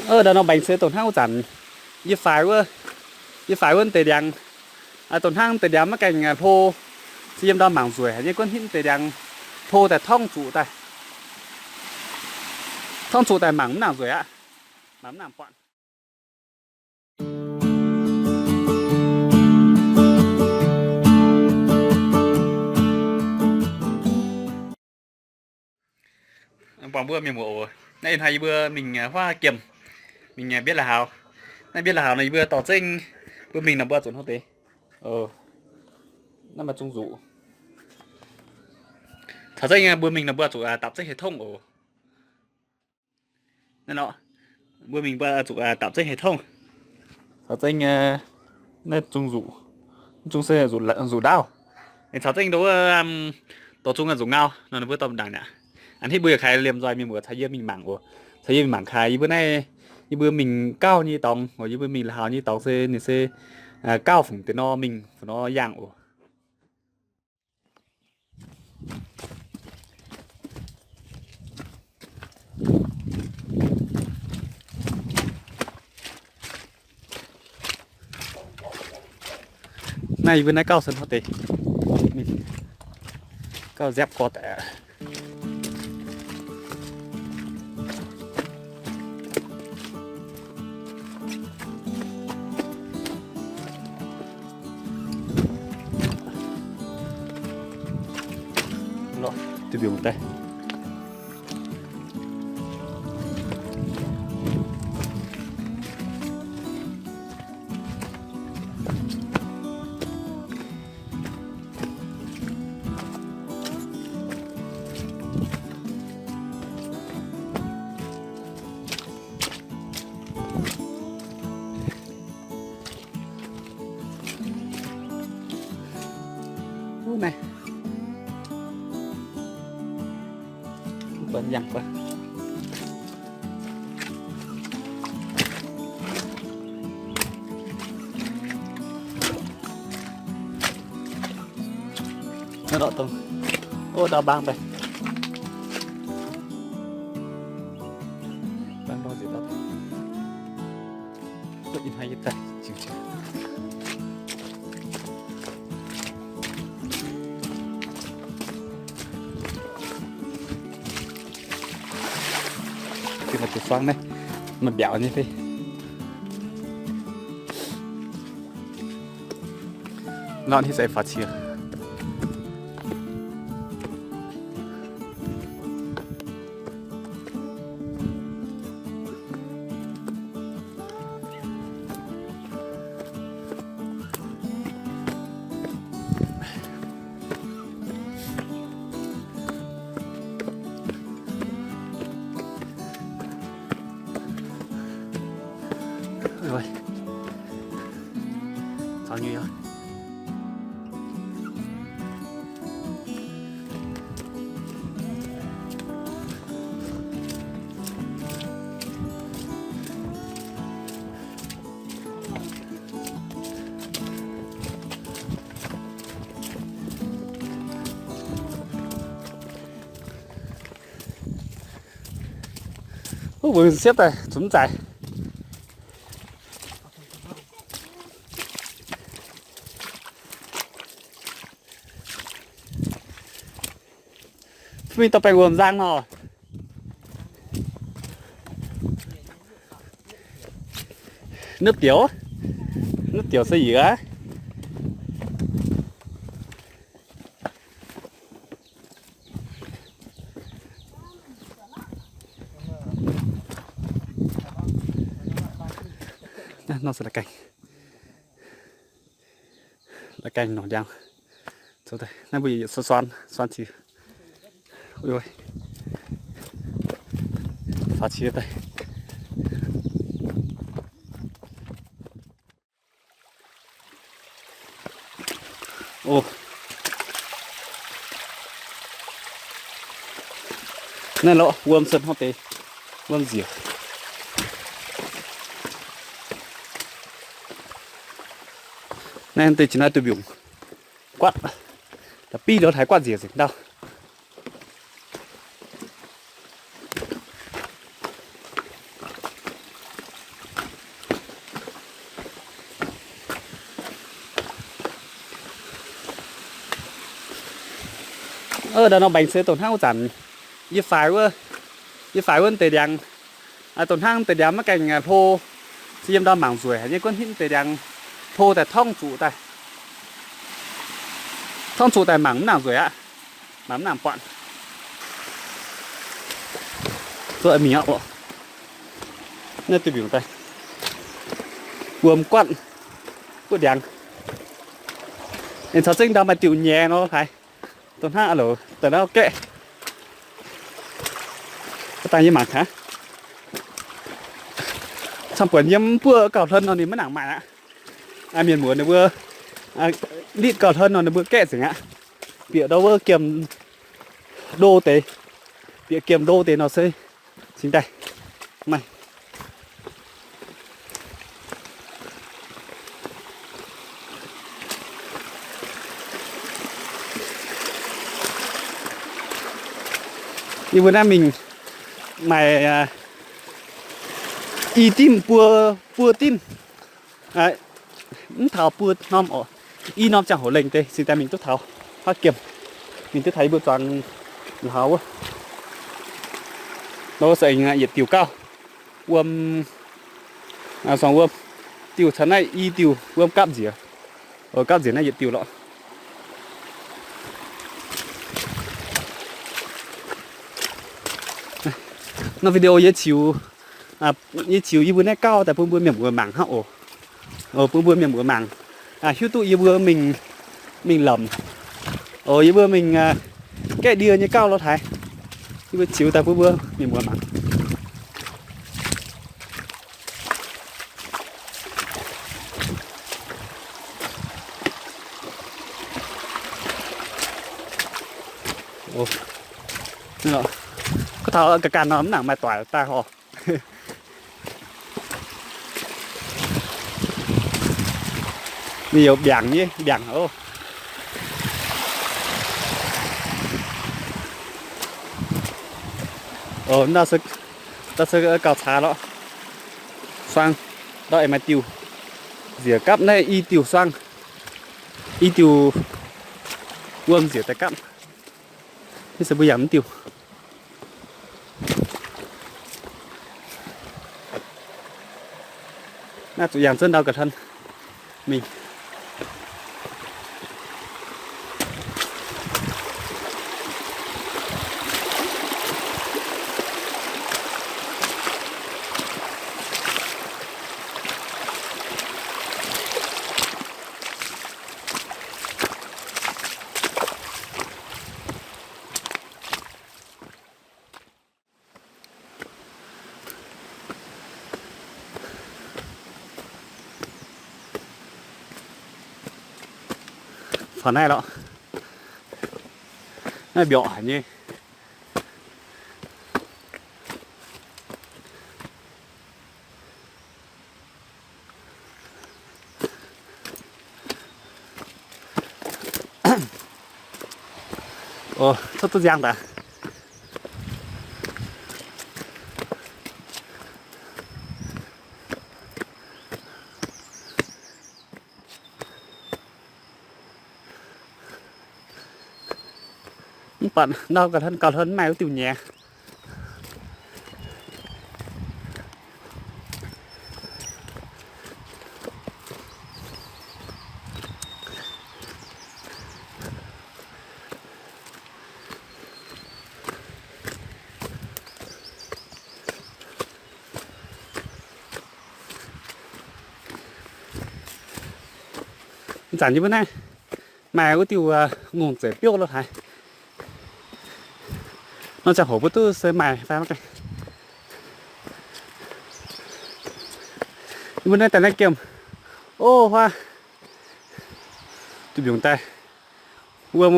Ndau nor mbaengx se dongh hnangv wuov zanc yie faix wuov, yie faix wuov deix ndiangx, dongh hnangv deix ndiangx maiv gaengh hlo, se yiem ndau mangc nzueic haic nyei, guonv hitv deix ndiangx hlo daaih torngv zuqc daaih, torngv zuqc daaih mangc mv nangc nzueic aqv, mangc mv nangc buatc. Buangh mbuo mienh muoz oc. Naaiv ih hnoi yie mbuo mingh huaav giemh, mingh mbienv la'haux. Naaiv mbienv la'haux nor yie mbuo dorh zengv mbuo mingh nor mbuo zuqc hnangv deix. Naaiv maaih zung nzuqc. Caux zengv mbuo mingh nor mbuo zuqc dapc zengv hec tongv oc. Naaiv nor, mbuo mingh mbuo zuqc dapc zengv hec tongv. Caux zengv naaiv zung nzuqc, zung se nzuqc ndaauv. Caux zengv ndo wuov, dorh zung nzuqc ngau nor ninh mbuo dorh ndaangc aqv. A'hneiv mbuo yaac kaaix liemh nzoih mienh muoz caux yie mingh mangc oc. Caux yie mingh mangc kaaix yie mbuo naaiv, yie mbuo mingh gauh nyei dorngx oc, yie mbuo mingh la'haux nyei dorngx se ninh se gauh fungc deix nor mingh fungc nor yangh oc. Naaiv yie mbuo naaiv gauh se hnangv deix, gauh nziaapv gorx daic. Duqv mbiungc daaih. Naaiv, yangh guanh. Naaiv lorqc dongh, o, ndau mbaang daaih. Mbaang ndau nziex ndau. Ih hnoi yie daaih jiex jiex. Maaih deix suang naaiv, maaih mbiaauc nyei fai. Nor hitv se faaux qiex. Wuov mbuo siepv daaih zunc zaaic. Mingh dorh baengh wuom nzang nor. Nutv dioux, nutv dioux se yiez. Nor se la'gaengh, la'gaengh nongc ndiangx. Naaiv mbuo yietc suan suan, suan qiex. Faaux qiex daaih. O, naaiv lorqc wuom se hnangv deix, wuom nziec. Naaiv deix jiex naaiv duih mbiungc guatv, da'biv liuz haiz guatv nziec nzengc ndau. Ndau nor mbaengx se dongh hnangv wuov zanc yie faix wuov, yie faix wuov deix ndiangx, dongh hnangv deix ndiangx maiv gaengh hlo, se yiem ndau mangc nzueic haic nyei, guonv hitv deix ndiangx hlo daaih torngv zuqc daaih, torngv zuqc daaih mangc mv nangc nzueic aqv, mangc mv nangc buatc. Zuov mingh aqv oc. Naaiv duih mbiungc daaih, wuom guatv, guatv ndiangx. Aengx caux zengv ndau maaih diuh nyei nor haaix. Dongh hnangv a'loc daaih naaiv gaeqv. Dangh yie mangc gaax. Camv buonc yiem buov gauh hlen nor ninh maiv nangc maaih aqv. Mienh muoz ninh mbuo litv gauh hlen nor ninh mbuo gaeqv nzengc aqv. Bieqc ndau wuov giemh ndo deix, bieqc giemh ndo deix nor se cingx daaih maaih. Yie mbuo naaiv mingh maaih i dimv buo, buo dimv, mv taux buo norm oc. I norm ziangh hoc lengh deix cingx daaih mingh duqv taux haav giemh, mingh duqv taux yie mbuo zuangx laauz wuov. Nor se aengx yietc diuc gauh wuom, zuangx wuom, diuh caux naaiv i diuh wuom gapv nziex. Gapv nziex naaiv yietc diuh lorqc. Nor video yie ziux, yie ziux yie mbuo naaiv gauh daaih bun mbuo mienh muoz mangc hnangv oc. Bun mbuo mienh muoz mangc, hiuv duqv yie mbuo mingh, mingh lamc, yie mbuo mingh gaeqv ndie nyei gauh lorqc haaix. Yie mbuo ziux daaih bun mbuo mienh muoz mangc. Gorngv taux ga'ganh nor mv nangc maaih doic daaih horc. Ninh youc mbiaangc nyei, mbiaangc oc. Ndau se gauh caax lorqc. Suang ndau aengx maaih diuh nziec gapv naaiv i diuh suang, i diuh wuom nziec daaih gapv. Naaiv se mbuo yangh mv diuh. Naaiv zuqc yangh zunv ndau ga'hlen mingh. Faaux naaiv lorqc. Naaiv mbiorqc haic nyei. Cuotv duqv nziang daaih. Mv baac ndau gauh hluon gauh hluon mv maaih wuov diuh nyei. Ih zanc yie mbuo naaiv maaih wuov diuh ngongh zeic biouv lo haaix. Nor ziangh hoc mbuo duqv se maaih fai maiv gaengh. Yie mbuo naaiv daaih naaiv giemh, o huaav, duqv mbiungc daaih, wuom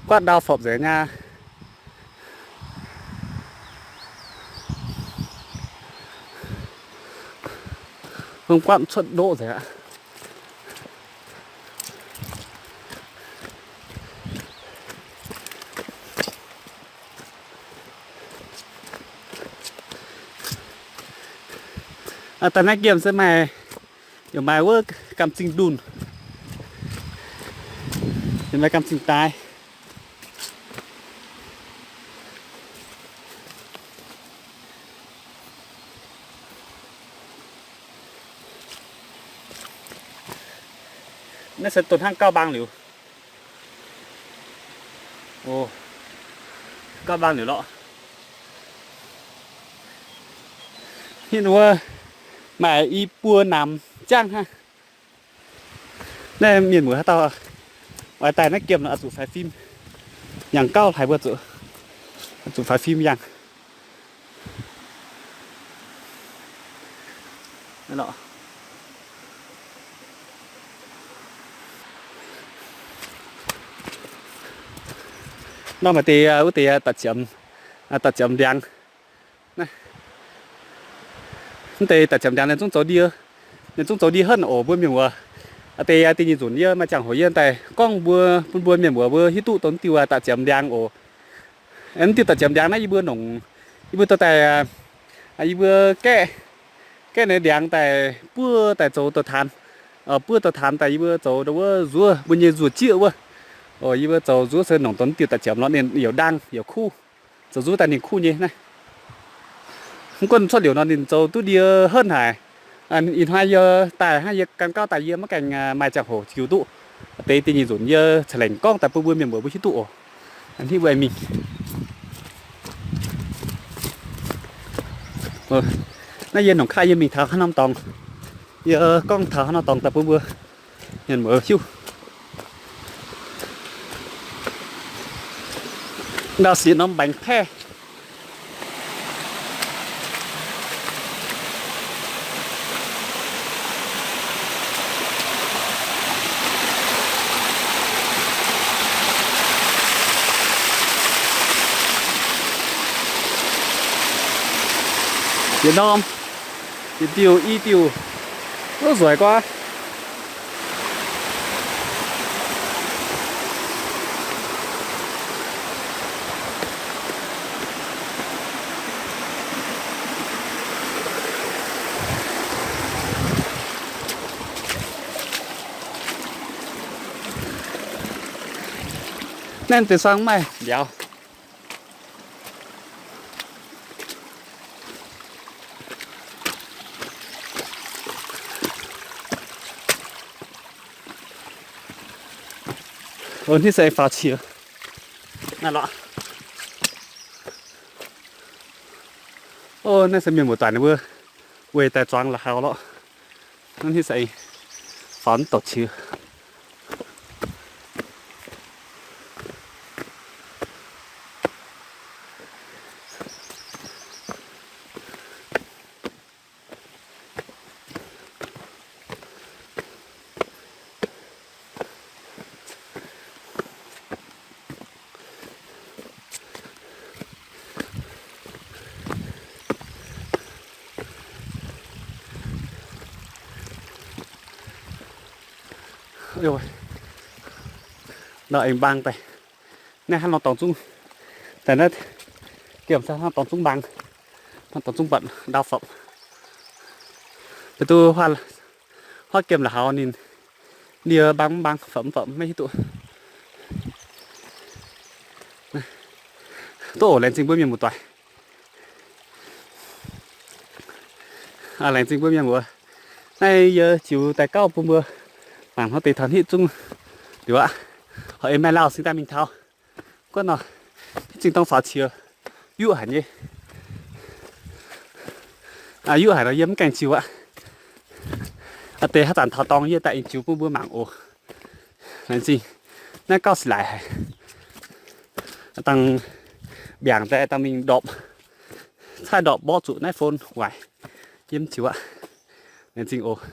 guatv ndau forpc nzengc nyei. Wuom guatv cuotv ndoqv nzengc aqv. Daaih naaiv giemh se maaih, yaac maaih wuov gamh zingh ndunh, yaac maaih gamh zingh daaih. Naaiv se dongh hnangv gauh mbaang liuz. O, gauh mbaang liuz lorqc. Hitv wuov maaih i buo namx jangv hnangv. Naaiv mienh muoz haaix dauh oix daaih naaiv giemh nor, oix zuqc faix fim yangh gauh haic, mbuo zuqc, zuqc faix fim yangh. Norm maaih deix, wuov deix da'ziepc, da'ziepc ndiangx. Mv deix da'ziepc ndiangx ninh zungv zoux ndie, ninh zungv zoux ndie henv oc mbuo mienh muoz. Aa deix, deix nyei nzunc yie maaih ziangh hoc yie daaih gorngv mbuo, bun mbuo mienh muoz mbuo hiuv duqv dongh diuh da'ziepc ndiangx oc. Mv diuh da'ziepc ndiangx naaiv yie mbuo nongc, yie mbuo dorh daaih, yie mbuo gaeqv, gaeqv naaiv ndiangx daaih buov daaih zoux dorh taanx, buov dorh taanx daaih yie mbuo zoux wuov nzuov mbuo nyei nzuov jieqv wuov. Yie mbuo zoux nzuov se nongc dongh diuh da'ziepc lorqc, ninh youc ndaang youc kuv, zoux nzuov daaih ninh kuv nyei naaiv. Mv gunv cuotv liouc nor ninh zoux duqv ndie henv haic. Ih hnoi yie daaih hnangv yie gan gauh daaih yie maiv gaengh maaih ziangh hoc ziux duqv. Deix deix nyei nzunc yie ca'lengc gorngv daaih bun mbuo mienh muoz mbuo hiuv duqv oc. Hnangv mbuo mingh, naaiv yie nongc kaav yie mingh taux haaix norm dorngx, yie gorngv taux haaix norm dorngx daaih bun mbuo mienh muoz hiuv. Ndau siec norm mbaengx-paeqv. Yietc norm, yietc diuh i diuh, duqv nzueic guaav. Naaiv deix suang maaih mbiauz. Ov, hnangv se faaux qiex naaiv lorqc. Ov, naaiv se mienh muoz-doic ninh mbuo weic daaih zuangx la'haux lorqc. Hnangv hnangv se faaux mv douc qiex. Ndau aengx mbaang daaih. Naaiv hnangv nor dorngx zungv, daaih naaiv giemh se hnangv dorngx zungv mbaang, hnangv dorngx zungv mbatc ndau fopc. Mv duqv huaav giemh la'haux ninh ndie mbaang mv mbaang fopc mv fopc maiv hiuv duqv. Duqv oc, laengz zingh mbuo mienh muoz-doic. Laengz zingh mbuo mienh muoz. Naaiv yie ziux daaih gauh bun mbuo mangc hnangv deix taux hnitv zungv liuz aqv. Horpc ei maaih lauh singx daaih mingh taux. Guov nor, hnitv zingh dorngx faaux qiex, yuqv haic nyei. Yuqv haic nor yie mv gaengh ziux aqv. Aa deix haaix zanc taux dorngx yie daaih aengx ziux bun mbuo mangc oc. Laengz zingh. Naaiv gauh sic laic haic. Dangh mbiaangc daaih dangh mingh ndorpc, caaiv ndorpc mborqv zuqc naaiv phone waaic. Yie mv ziux aqv. Laengz zingh oc.